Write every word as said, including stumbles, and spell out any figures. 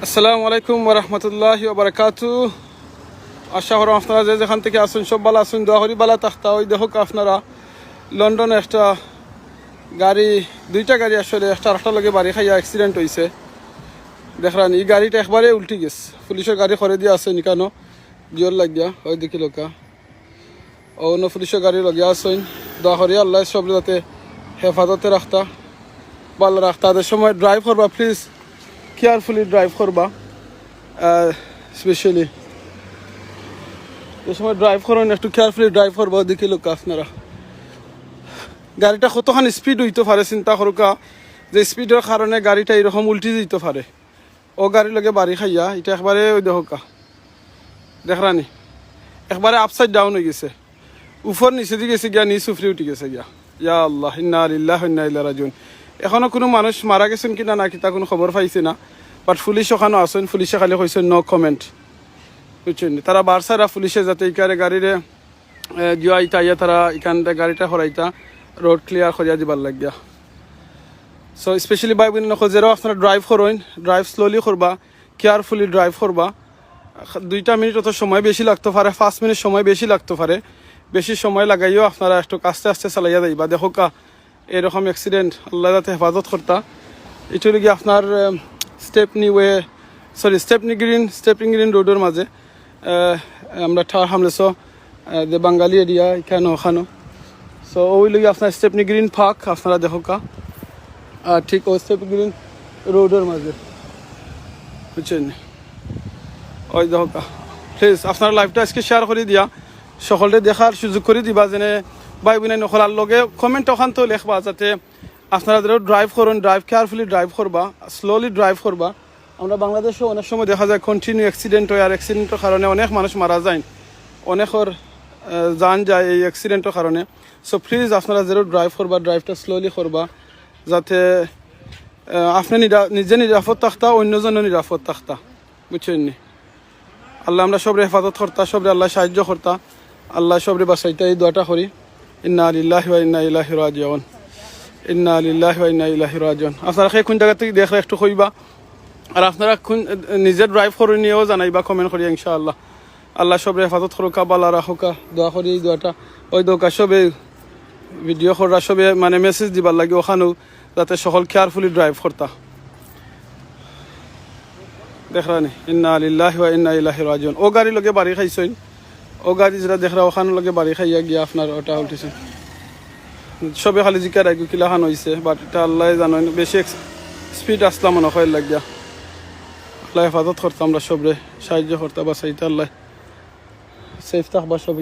আসসালামু আলাইকুম ওয়া রাহমাতুল্লাহি ওয়া বারাকাতু। আশা করি আপনারা যে যেখান থাকি আছইন, সব ভালা আছইন, দোয়া করি ভালা থাকতা। ওই দেখউক্কা আপনারা, লন্ডনে একটা গাড়ি, দুইটা গাড়ি আসলে একটা আরেকটার লগে বাড়ি খাইয়া accident অইছে। দেখরানি, ই গাড়িটা একবারে উল্টি গেছে, পুলিশর গাড়ি খরে দিয়া আছে নিকানো, জিওর লাগিয়া, ওই দেখিলাউক্কা। অউ অনো পুলিশর গাড়ি লগে আছইন। দোয়া করি আল্লায় সবরে যাতে হেফাজতে রাখতা, ভালা রাখতা। যে সময় drive করবা, please carefully drive করবা। আহ, specially যে সময় drive করইন, একটু carefully drive করবা। দেখিলাউক্কা আপনারা, গাড়িটা কতখান speed অইতো পারে, চিন্তা করউক্কা, যে speedর কারণে গাড়িটা এরকম উল্টি যাইতো পারে। অউ গাড়ির লগে বাড়ি খাইয়া, ইটা একবারে ওই দেখউক্কা, দেখরানি, একবারে upside down অই গেছে, উপর নিচেদি গেছে গিয়া, নিচ উপরে উঠি গেছে গিয়া। ইয়া আল্লাহ, ইন্না লিল্লাহি ওয়া ইন্না ইলাইহি রাজিউন। এখনো কুনু মানুষ মারা গেছইন কিনা না কিতা কুনু খবর পাইছি না, but পুলিশ অখানো আছইন, পুলিশে খালি কইছইন no comment, বুঝছইন নি? তারা বারছইন পুলিশে যাতে ইকারে গাড়িরে, এ, জিওয়া ইতা আইয়া তারা ইখান থাকি গাড়িটা খরাইতা, road clear করিয়া দিবার লাগিয়া। So specially ভাই বইন অকল, যেরা আপনারা drive করইন, drive slowly করবা, carefully drive করবা। দুইটা মিনিট অত সময় বেশি লাগতো পারে, পাঁচ মিনিট সময় বেশি লাগতো পারে, বেশি সময় লাগাইও আপনারা একটু আস্তে আস্তে চালাইয়া যাইবা। দেখউক্কা, এরকম accident, আল্লায় যাতে হেফাজত করতা। ইটা অইলো গিয়া আপনার, um, Stepney Way, sorry, Stepney Green, Stepney Green roadর মাঝে, আহ, আমরা Tower Hamlets, আহ, যে বাঙালি area, ইখানো অখানো। So অউ অইলো গিয়া আপনার Stepney Green Park, আপনারা দেখউক্কা, আর ঠিক অউ Stepney Green roadর মাঝে, বুঝছইন নি? ওই দেখউক্কা, please আপনারা liveটা আজকে share করি দিয়া সকলরে দেখার সুযোগ করি দিবা, যেনে ভাই বইন অকল। আর লগে comment অখানতো লেখবা, যাতে আপনারা যেরা drive করইন, drive carefully drive করবা, slowly drive করবা। আমরা বাংলাদেশো অনেক সময় দেখা যায় continue accident অয়, আর accidentর কারণে অনেক মানুষ মারা যাইন, অনেকর, আহ, জান যায় এই accidentর কারণে। So please আপনারা যেরা drive করবা, driveটা slowly করবা, যাতে, আহ, আপনে নিরা-, নিজে নিরাপদ থাকতা, অন্যজনও নিরাপদ থাকতা, বুঝছইন নি? আল্লায় আমরা সবরে হেফাজত করতা, সবরে আল্লায় সাহায্য করতা, আল্লায় সবরে বাঁচাইতা, এই দোয়াটা করি। ইন্না লিল্লাহি ওয়া ইন্না ইলাইহি রাজিউন। ইন্না লিল্লাহি ওয়া ইন্না ইলাইহি রাজিউন। আপনারা কে কুন জাগা থাকি দেখরা একটু কইবা, আর আপনারা কুন, নিজে drive করইন নি অউ জানাইবা comment করিয়া ইনশাআল্লাহ। আল্লায় সবরে হেফাজত করউক্কা, ভালা রাখউক্কা, দোয়া করি এই দোয়াটা। ওই দেখউক্কা সবে video কররা, সবে মানে message দিবার লাগি অখানো, যাতে সকল carefully drive করতা। দেখরানি, ইন্না লিল্লাহি ওয়া ইন্না ইলাইহি রাজিউন। অউ গাড়ির লগে বাড়ি খাইছইন, অউ গাড়ি যেরা দেখরা অখানর লগে বাড়ি খাইয়া গিয়া আপনার ওটা উল্টিছে। সবে খালি জিকার আইগো কিলাখান অইছে, but ইটা আল্লায় জানইন, বেশি ex-, speed আছলা মনো অয় লাগিয়া। আল্লায় হেফাজত করতা, আমরা সবরে সাহায্য করতা, বাঁচাইতা আল্লায়। Safe থাকবা সব।